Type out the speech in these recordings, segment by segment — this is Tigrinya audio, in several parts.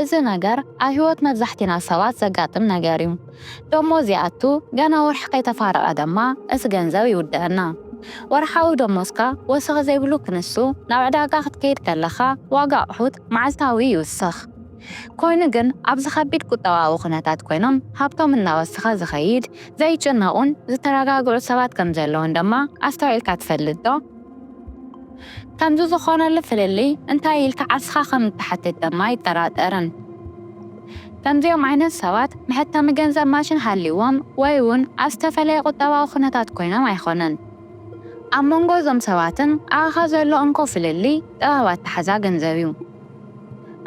እዚ ነገር ኣብ ህይወት መብዛሕቲና ሰባት ዘጋጥም ነገር እዩ። ደሞዝ ይኣቱ፣ ገና ወርሒ ከይተፋረቐ ድማ እቲ ገንዘብ ይውደአና። ወርሓዊ ደሞዝካ ወሰኽ ዘይብሉ ክንሱ፣ ናብ ዕዳጋ ክትከይድ ከለኻ ዋጋ ኣቑሑት መዓልታዊ ይውስኽ። ኮይኑ ግን ኣብዚ ከቢድ ቁጠባዊ ኩነታት ኮይኖም ሃብቶም እናወሰኸ ዝኸይድ ዘይጭነቑን ዝተረጋግዑ ሰባት ከም ዘለውን ድማ ኣስተውዒልካ ትፈልጥ ዶ? ከምዚ ዝኾነሉ ፍልልይ እንታይ ኢልካ ዓርስኻ ከም እትሓትት ድማ ኣይጠራጠርን። ከምዚኦም ዓይነት ሰባት መሐተሚ ገንዘብ ማሽን ሃልይዎም ወይ እውን ኣብ ዝተፈለየ ቁጠባዊ ኩነታት ኮይኖም ኣይኾነን። ኣብ መንጎ እዞም ሰባትን ኣኻ ዘሎ እንኮ ፍልልይ ጥበብ ኣተሓዛ ገንዘብ እዩ።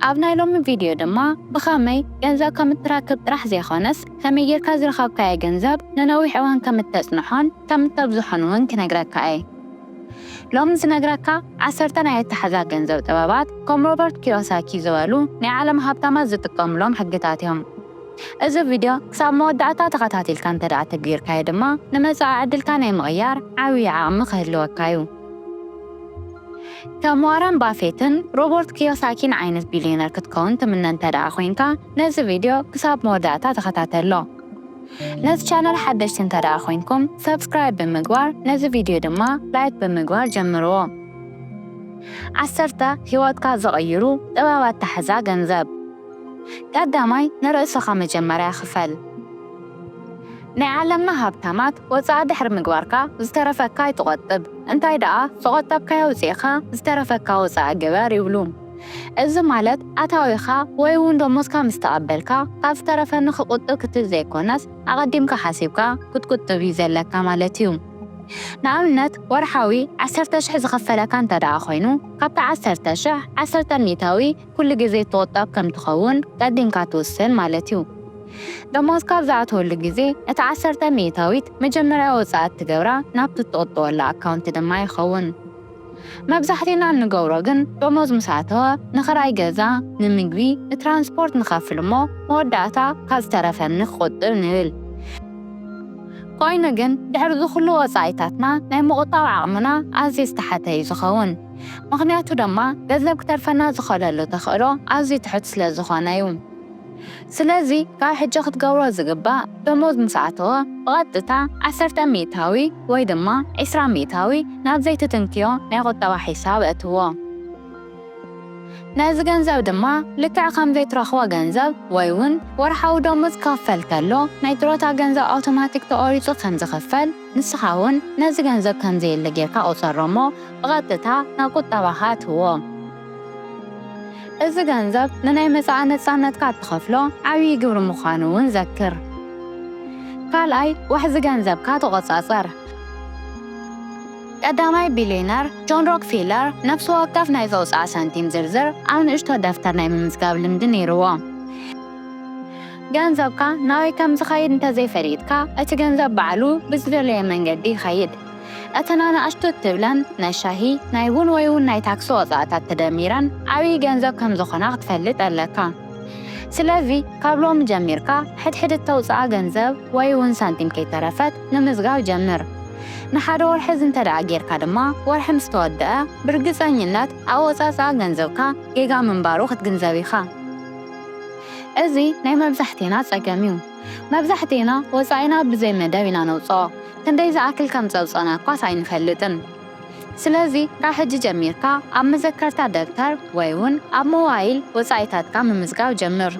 ኣብ ናይ ሎሚ ቪድዮ ድማ ብኸመይ ገንዘብ ከም እትረክብ ጥራሕ ዘይኮነስ ከመይ ጌርካ ዝረኸብካዮ ገንዘብ ንነዊሕ እዋን ከም እተጽንሖን ከም እተብዝሖን እውን ክነግረካ እየ። ሎም ዝነግረካ ዓሰርተ ናይ ኣተሓዛ ገንዘብ ጥበባት ከም ሮበርት ኪዮሳኪ ዝበሉ ናይ ዓለም ሃብታማት ዝጥቀምሎም ሕግታት እዮም። እዚ ቪድዮ ክሳብ መወዳእታ ተኸታቲልካ እንተ ደኣ ተግቢርካዮ ድማ ንመጻኢ ዕድልካ ናይ ምቕያር ዓብዪ ዓቕሚ ክህልወካ እዩ። ከም ዋረን ባፌትን ሮበርት ኪዮሳኪን ዓይነት ቢልዮነር ክትከውን ትምነ እንተ ደኣ ኮይንካ ነዚ ቪድዮ ክሳብ መወዳእታ ተኸታተሎ። ነዚ ቻነል ሓደሽቲ እንተ ደኣ ኮይንኩም ሰብስክራይብ ብምግባር ነዚ ቪድዮ ድማ ላይክ ብምግባር ጀምርዎ። ዓሰርተ ህይወትካ ዝቕይሩ ጥበብ ኣተሓዛ ገንዘብ። ቀዳማይ ንርእስኻ መጀመርያ ክፈል። ናይ ዓለምና ሃብታማት ወጻኢ ድሕሪ ምግባርካ ዝተረፈካ ኣይትቖጥብ። እንታይ ደኣ ዝቖጠብካዮ ኣውጺእኻ ዝተረፈካ ወጻኢ ግበር ይብሉ። እዚ ማለት ኣታዊኻ ወይ እውን ደሞዝካ ምስ ተቐበልካ ካብ ዝተረፈኒ ክቑጥብ ክትብል ዘይኮነስ ኣቐዲምካ ሓሲብካ ክትቁጥብ እዩ ዘለካ ማለት እዩ። ንኣብነት ወርሓዊ ዓሰርተ ሽሕ ዝኸፈለካ እንተ ደኣ ኮይኑ ካብቲ ዓሰርተ ሽሕ ዓሰርተ ሚእታዊ ኩሉ ግዜ ትቑጠብ ከም ትኸውን ቀዲምካ ትውስን ማለት እዩ። ደሞዝካ ኣብ ዝኣተወሉ ግዜ እቲ ዓሰርተ ሚእታዊት መጀመርያ ወጻኢ እትገብራ ናብቲ እትቑጥበሉ ኣካውንት ድማ ይኸውን። መብዛሕቲና እንገብሮ ግን ደሞዝ ምስ ኣተወ ንኽራይ ገዛ፣ ንምግቢ፣ ንትራንስፖርት ንኸፍል እሞ መወዳእታ ካብ ዝተረፈኒ ክቑጥብ ንብል። ኮይኑ ግን ድሕሪ እዚ ኩሉ ወጻኢታትና ናይ ምቑጣብ ዓቕምና ኣዝዩ ዝተሓተ እዩ ዝኸውን። ምኽንያቱ ድማ ገንዘብ ክተርፈና ዝኽእለሉ ተኽእሎ ኣዝዩ ትሑት ስለ ዝኾነ እዩ። ስለዚ ካብ ሕጂ ክትገብሮ ዝግባእ ደሞዝ ምስ ኣተወ ብቐጥታ ዓሰርተ ሚእታዊ ወይ ድማ ዒስራ ሚእታዊ ናብ ዘይትትንክዮ ናይ ቁጠባ ሒሳብ እእትዎ። ነዚ ገንዘብ ድማ ልክዕ ከም ዘይትረኽቦ ገንዘብ ወይ እውን ወርሓዊ ደሞዝ ክኸፈል ከሎ ናይ ጥሮታ ገንዘብ ኣውቶማቲክ ተቖሪጹ ከም ዝኽፈል ንስኻ እውን ነዚ ገንዘብ ከም ዘየለ ጌርካ ቁጸሮ እሞ ብቐጥታ ናብ ቁጠባኻ እትዎ። እዚ ገንዘብ ንናይ መጻኢ ነጻነትካ እትኸፍሎ ዓብዪ ግብሪ ምዃኑ እውን ዘክር። ካልኣይ ዋሕዚ ገንዘብካ ተቖጻጸር። ቀዳማይ ቢልዮነር ጆን ሮክፊለር ነፍሲ ወከፍ ናይ ዘውፅኣ ሳንቲም ዝርዝር ኣብ ንእሽቶ ደፍተር ናይ ምምዝጋብ ልምዲ ነይርዎ። ገንዘብካ ናበይ ከም ዝኸይድ እንተዘይፈሊጥካ እቲ ገንዘብ ባዕሉ ብዝደለየ መንገዲ ይኸይድ። እተን ኣናእሽቱ እትብለን ናይ ሻሂ ናይ ቡን ወይ እውን ናይ ታክሲ ወፃእታት ተደሚረን ዓብዪ ገንዘብ ከም ዝኾና ክትፈልጥ ኣለካ። ስለዚ ካብ ሎሚ ጀሚርካ ሕድሕድ እተውፅኣ ገንዘብ ወይ እውን ሳንቲም ከይተረፈት ንምዝጋብ ጀምር። ንሓደ ወርሒ እዚ እንተ ደኣ ጌርካ ድማ ወርሒ ምስ ተወደአ ብርግፀኝነት ኣወፃፅኣ ገንዘብካ ጌጋ ምንባሩ ክትግንዘብ ኢኻ። እዚ ናይ መብዛሕቴና ጸገም እዩ። መብዛሕቴና ወጻኢና ብዘይ መደብ ኢና ነውጽኦ። ክንደይ ዝኣክል ከም ጸውጸና እኳስ ኣይንፈልጥን። ስለዚ ካብ ሕጂ ጀሚርካ ኣብ መዘከርታ ደብተር ወይ እውን ኣብ ሞባይል ወጻኢታትካ ምምዝጋብ ጀምር።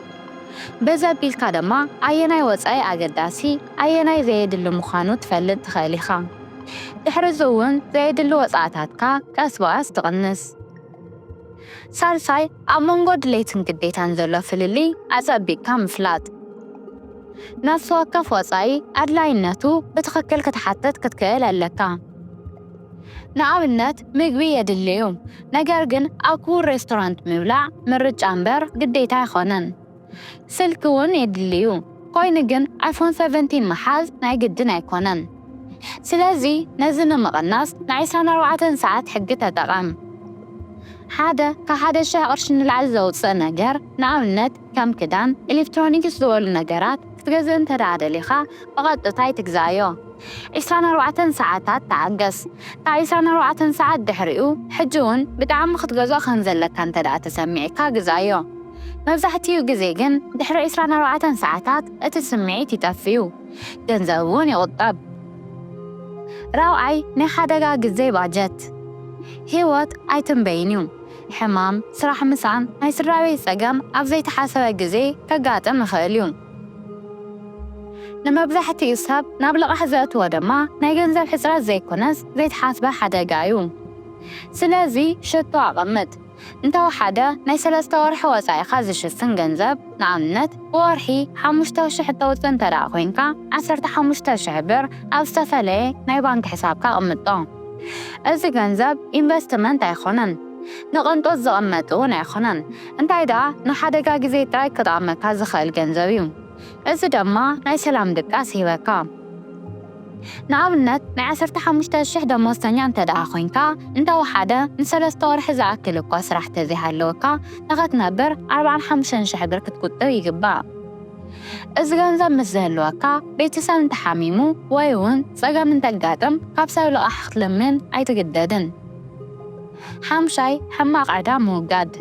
በዚ ኣቢልካ ድማ ኣየናይ ወጻኢ ኣገዳሲ ኣየናይ ዘየድሊ ምዃኑ ትፈልጥ ትኽእል ኢኻ። ድሕሪ እዚ እውን ዘየድሊ ወጻኢታትካ ቀስ ብቐስ ትቕንስ። ሳልሳይ ኣብ መንጎ ድሌትን ግዴታን ዘሎ ፍልልይ ኣጸቢቕካ ምፍላጥ። ነፍሲ ወከፍ ወጻኢ ኣድላይነቱ ብትኽክል ክትሓትት ክትክእል ኣለካ። ንኣብነት ምግቢ የድሊ እዩ፣ ነገር ግን ኣብ ክቡር ሬስቶራንት ምብላዕ ምርጫ እምበር ግዴታ ኣይኮነን። ስልኪ እውን የድሊ እዩ፣ ኮይኑ ግን ኣይፎን ሰቨንቲን ምሓዝ ናይ ግድን ኣይኮነን። ስለዚ ነዚ ንምቕናስ ናይ ዕስራን ኣርባዕተን ሰዓት ሕጊ ተጠቐም። ሓደ ካብ ሓደ ሽሕ ቅርሺ ንላዕሊ ዘውፅእ ነገር ንኣብነት ከም ክዳን፣ ኤሌክትሮኒክስ ዝበሉ ነገራት ክትገዝእ እንተ ደኣ ደሊኻ ብቐጥታ ኣይትግዛዮ። ዕስራን ኣርባዕተን ሰዓታት ተዓገስ። ካብ ዕስራን ኣርባዕተን ሰዓት ድሕሪኡ ሕጂ እውን ብጣዕሚ ክትገዝኦ ከም ዘለካ እንተ ደኣ ተሰሚዕካ ግዛዮ። መብዛሕትኡ ግዜ ግን ድሕሪ ዕስራን ኣርባዕተን ሰዓታት እቲ ስምዒት ይጠፍእ እዩ። ገንዘብ እውን ይቑጠብ። ራብዓይ፣ ናይ ሓደጋ ግዜ ባጀት። ህይወት ኣይትንበይን እዩ። ሕማም፣ ስራሕ ምስኣን፣ ናይ ስድራ ቤት ጸገም ኣብ ዘይተሓሰበ ግዜ ከጋጥም ይኽእል እዩ። ንመብዛሕትኡ ሰብ ናብ ልቓሕ ዘእትዎ ድማ ናይ ገንዘብ ሕጽረት ዘይኮነስ ዘይተሓስበ ሓደጋ እዩ። ስለዚ ሽቶ ኣቐምጥ። እንተወሓደ ናይ ሰለስተ ወርሒ ወጻኢኻ ዝሽፍን ገንዘብ፣ ንኣብነት ብወርሒ ሓሙሽተ ሽሕ ተውጽእ እንተ ደኣ ኮይንካ፣ ዓሰርተ ሓሙሽተ ሽሕ ብር ኣብ ዝተፈለየ ናይ ባንክ ሕሳብካ ኣቕምጦ። እዚ ገንዘብ ኢንቨስትመንት ኣይኮነን፣ ንቕንጦት ዝቕመጥ እውን ኣይኮነን። እንታይ ደኣ ንሓደጋ ግዜ ጥራይ ክጠቕመካ ዝኽእል ገንዘብ እዩ። እዚ ድማ ናይ ሰላም ድቃስ ይህበካ። ንኣብነት ናይ ዓሰርተ ሓሙሽተ ሽሕ ደሞዝተኛ እንተ ደኣ ኮይንካ፣ እንተወሓደ ንሰለስተ ወርሒ ዝኣክል እኳ ስራሕ ተዘይሃለወካ፣ ንኸትነብር ኣርባዓን ሓሙሽተን ሽሕ ብር ክትቁጥብ ይግባእ። እዚ ገንዘብ ምስ ዝህልወካ፣ ቤተሰብ እንተሓሚሙ ወይ እውን ጸገም እንተጋጥም፣ ካብ ሰብ ልቓሕ ክትልምን ኣይትግደድን። ሓምሻይ፣ ሕማቕ ዕዳ ምውጋድ።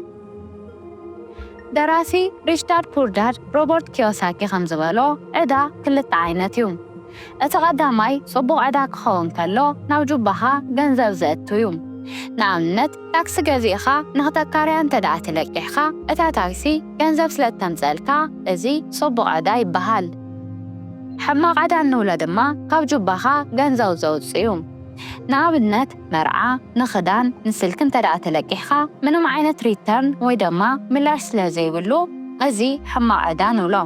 ደራሲ ሪች ዳድ ፑር ዳድ ሮበርት ኪዮሳኪ ከም ዝበሎ፣ ዕዳ ክልተ ዓይነት እዩ። እቲ ቀዳማይ ጽቡቕ ዕዳ ክኸውን ከሎ፣ ናብ ጁባኻ ገንዘብ ዘእቱ እዩ። ንኣብነት፣ ታክሲ ገዚእኻ ንኽተካርያ እንተ ደኣ ተለቂሕካ፣ እታ ታክሲ ገንዘብ ስለ እተምጽአልካ፣ እዚ ጽቡቕ ዕዳ ይበሃል። ሕማቕ ዕዳ እንብሎ ድማ ካብ ጁባኻ ገንዘብ ዘውጽእ እዩ። ንኣብነት፣ መርዓ፣ ንኽዳን፣ ንስልኪ እንተ ደኣ ተለቂሕካ፣ ምንም ዓይነት ሪተርን ወይ ድማ ምላሽ ስለ ዘይብሉ፣ እዚ ሕማቕ ዕዳ ንብሎ።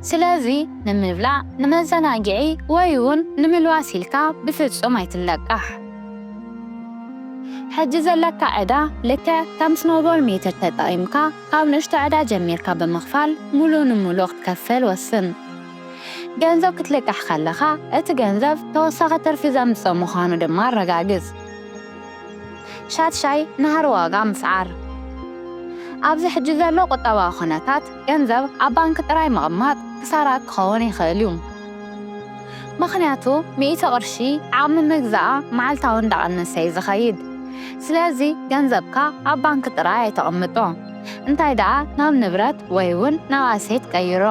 ስለዚ ንምብላዕ፣ ንመዘናግዒ ወይ እውን ንምልዋስ ኢልካ ብፍጹም ኣይትለቃሕ። ሕጂ ዘለካ ዕዳ ልክዕ ከም ስኖቦል ሜተር ተጠቒምካ ካብ ንእሽቶ ዕዳ ጀሚርካ ብምኽፋል ሙሉ ንሙሉ ክትከፍል ወስን። ገንዘብ ክትልቃሕ ከለኻ እቲ ገንዘብ ተወሳኺ ትርፊ ዘምጽእ ምዃኑ ድማ ኣረጋግጽ። ሻድሻይ፣ ናህሪ ዋጋ ምስዓር። ኣብዚ ሕጂ ዘሎ ቁጠባዊ ኩነታት፣ ገንዘብ ኣብ ባንክ ጥራይ ምቕማጥ ክሳራ ክኸውን ይኽእል እዩ። ምኽንያቱ፣ ሚእቲ ቅርሺ ዓቕሚ ምግዛኣ መዓልታዊ እንዳቐነሰ እዩ ዝኸይድ። ስለዚ፣ ገንዘብካ ኣብ ባንክ ጥራይ ኣይተቕምጦ። እንታይ ደኣ ናብ ንብረት ወይ እውን ናብ ኣሴት ቀይሮ።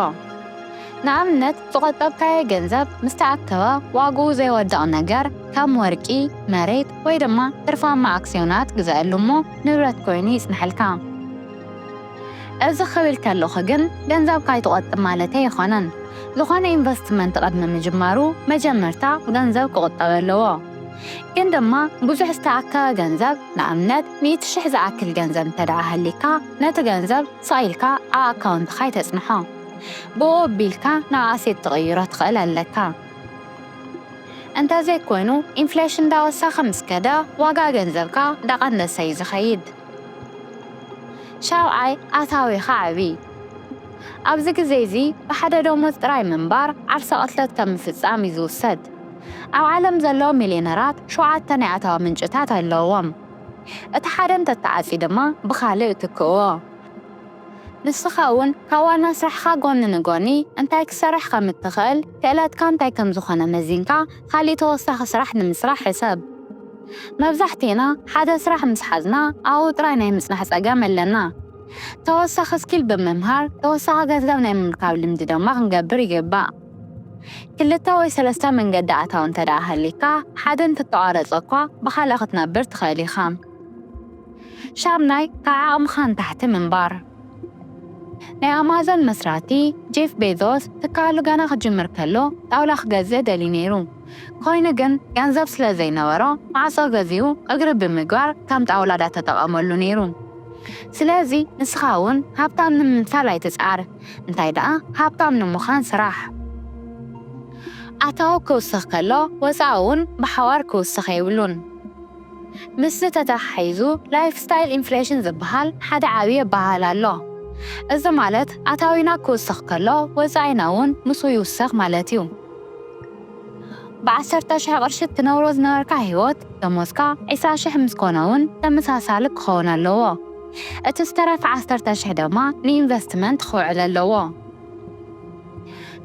ንኣብነት፣ ዝቖጠብካዮ ገንዘብ ምስ ተኣከበ፣ ዋግኡ ዘይወድቕ ነገር ከም ወርቂ፣ መሬት ወይ ድማ ትርፋማ ኣክስዮናት ግዘኣሉ እሞ ንብረት ኮይኑ ይጽንሐልካ። እዚ ክብል ከለኹ ግን ገንዘብካ ኣይትቖጥብ ማለተይ ኣይኮነን። ዝኾነ ኢንቨስትመንት ቅድሚ ምጅማሩ መጀመርታ ገንዘብ ክቑጠብ ኣለዎ። ግን ድማ ብዙሕ ዝተኣከበ ገንዘብ፣ ንኣብነት ሚእቲ ሽሕ ዝኣክል ገንዘብ እንተ ደኣ ሃሊካ፣ ነቲ ገንዘብ ስቕ ኢልካ ኣብ ኣካውንትኻ ኣይተጽንሖ። ብኡ ኣቢልካ ናብ ኣሴት ትቕይሮ ትኽእል ኣለካ። እንተዘይኮይኑ፣ ኢንፍሌሽን እንዳወሰኸ ምስ ከደ፣ ዋጋ ገንዘብካ እንዳቐነሰ እዩ ዝኸይድ። ሻብዓይ፣ ኣታዊኻ ዓቢ። ኣብዚ ግዜ እዚ ብሓደ ደሞዝ ጥራይ ምንባር ዓርሰ ቅትለት ከም ምፍጻም እዩ ዝውሰድ። ኣብ ዓለም ዘለዉ ሚልዮነራት ሸውዓተ ናይ ኣታዊ ምንጭታት ኣለዎም። እቲ ሓደ እንተተዓጽዩ ድማ ብኻልእ ይትክእዎ። ንስኻ እውን ካብ ዋና ስራሕኻ ጎኒ ንጎኒ እንታይ ክትሰርሕ ከም እትኽእል፣ ክእለትካ እንታይ ከም ዝኾነ መዚንካ፣ ካሊእ ተወሳኺ ስራሕ ንምስራሕ ሕሰብ። መብዛሕትኤና ሓደ ስራሕ ምስ ሓዝና ኣብኡ ጥራይ ናይ ምጽናሕ ጸገም ኣለና። ተወሳኺ ስኪል ብምምሃር ተወሳኺ ገንዘብ ናይ ምርካብ ልምዲ ድማ ክንገብር ይግባእ። ክልተ ወይ ሰለስተ መንገዲ ኣታዊ እንተ ደኣ ሃሊካ፣ ሓደ እንተተቋረጸ እኳ ብኻልእ ክትነብር ትኽእል ኢኻ። ሻምናይ፣ ካብ ዓቕምኻ ንታሕቲ ምንባር። ናይ ኣማዞን መስራቲ ጄፍ ቤዞስ ትካሉ ገና ክጅምር ከሎ ጣውላ ክገዝእ ደልዩ ነይሩ። ኮይኑ ግን ገንዘብ ስለ ዘይነበሮ ማዕጾ ገዚኡ እግሪ ብምግባር ከም ጣውላ ዳተጠቐመሉ ነይሩ። ስለዚ ንስኻ እውን ሃብታም ንምምሳል ኣይትጽዓር፣ እንታይ ደኣ ሃብታም ንምዃን ስራሕ። ኣታዊ ክውስኽ ከሎ ወጻኢ እውን ብሓባር ክውስኽ የብሉን። ምስዚ ተተሓሒዙ ላይፍ ስታይል ኢንፍሌሽን ዝበሃል ሓደ ዓብዪ ኣበሃህላ ኣሎ። እዚ ማለት ኣታዊና ክውስኽ ከሎ ወጻኢና እውን ምስኡ ይውስኽ ማለት እዩ። ብዓሰርተ ሽሕ ቅርሺ ትነብሮ ዝነበርካ ህይወት ደሞዝካ ዕስራ ሽሕ ምስ ኮነ እውን ተመሳሳሊ ክኸውን ኣለዎ። እቲ ዝተረፈ ዓሰርተ ሽሕ ድማ ንኢንቨስትመንት ክውዕል ኣለዎ።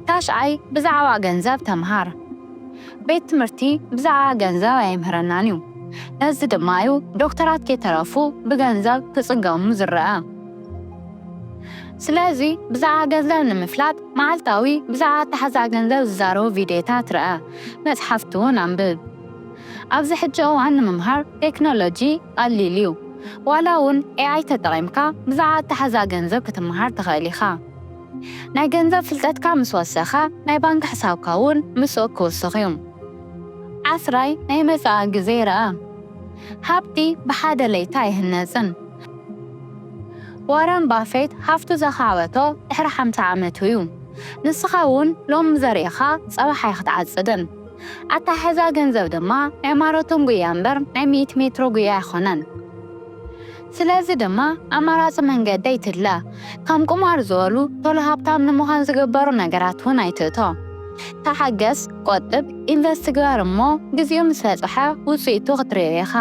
ታሽዓይ ብዛዕባ ገንዘብ ተምሃር። ቤት ትምህርቲ ብዛዕባ ገንዘብ ኣየምህረናን እዩ። ነዚ ድማ እዩ ዶክተራት ከይተረፉ ብገንዘብ ክጽገሙ ዝረኣ። ስለዚ ብዛዕባ ገንዘብ ንምፍላጥ መዓልታዊ ብዛዕባ ኣተሓዛ ገንዘብ ዝዛረቡ ቪድዮታት ርኣ፣ መጽሓፍቲ እውን ኣንብብ። ኣብዚ ሕጂ እዋን ንምምሃር ቴክኖሎጂ ቀሊል እዩ። ዋላ እውን ኤኣይ ተጠቒምካ ብዛዕባ ኣተሓዛ ገንዘብ ክትምሃር ትኽእል ኢኻ። ናይ ገንዘብ ፍልጠትካ ምስ ወሰኸ ናይ ባንክ ሕሳብካ እውን ምስኡ ክውስኽ እዩ። ዓስራይ ናይ መጻኢ ግዜ ርኣ። ሃብቲ ብሓደ ለይቲ ኣይህነጽን። ዋረን ባፌት ሃፍቱ ዘኻዕበቶ ድሕሪ ሓምሳ ዓመቱ እዩ። ንስኻ እውን ሎም ዘሪእኻ ጸባሕ ኣይክትዓጽድን። ኣተሓሕዛ ገንዘብ ድማ ናይ ማራቶን ጉያ እምበር ናይ ሚእቲ ሜትሮ ጉያ ኣይኮነን። ስለዚ ድማ ኣማራጺ መንገዲ ኣይትድለ። ከም ቁማር ዝበሉ ቶሎ ሃብታም ንምዃን ዝግበሩ ነገራት እውን ኣይትእቶ። ተሓገስ፣ ቆጥብ፣ ኢንቨስት ግበር እሞ ግዜኡ ምስ በጽሐ ውጽኢቱ ክትርእዮ ኢኻ።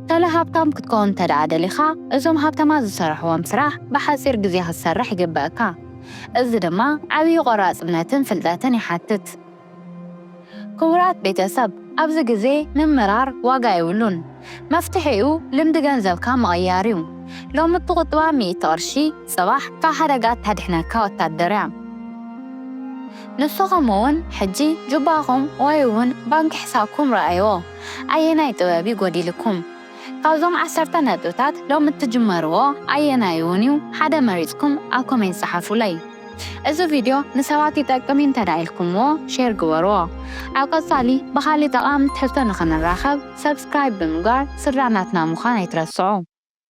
ቶሎ ሃብታም ክትከውን እንተ ደኣ ደሊኻ እዞም ሃብታማት ዝሰርሕዎም ስራሕ ብሓጺር ግዜ ክትሰርሕ ይግበእካ። እዚ ድማ ዓብዪ ቆራጽነትን ፍልጠትን ይሓትት። ክቡራት ቤተሰብ፣ ኣብዚ ግዜ ምምራር ዋጋ የብሉን። መፍትሒኡ ልምዲ ገንዘብካ ምቕያር እዩ። ሎሚ እትቑጥባ ሚእቲ ቅርሺ ጽባሕ ካብ ሓደጋ እተድሕነካ ወታደር እያ። ንስኹም እውን ሕጂ ጁባኹም ወይ እውን ባንክ ሕሳብኩም ረኣይዎ። ኣየናይ ጥበብ እዩ ጎዲልኩም? ካብዞም ዓሰርተ ነጥብታት ሎም እትጅመርዎ ኣየናይ እውን እዩ ሓደ መሪጽኩም ኣብ ኮሜንት ጸሓፉለይ። እዚ ቪድዮ ንሰባት ይጠቅም እዩ እንተ ደኣ ኢልኩምዎ ሼር ግበርዎ። ኣብ ቀጻሊ ብኻሊእ ጠቓሚ ትሕዝቶ ንኽንራኸብ ሰብስክራይብ ብምግባር ስድራ ናትና ምዃን ኣይትረስዑ።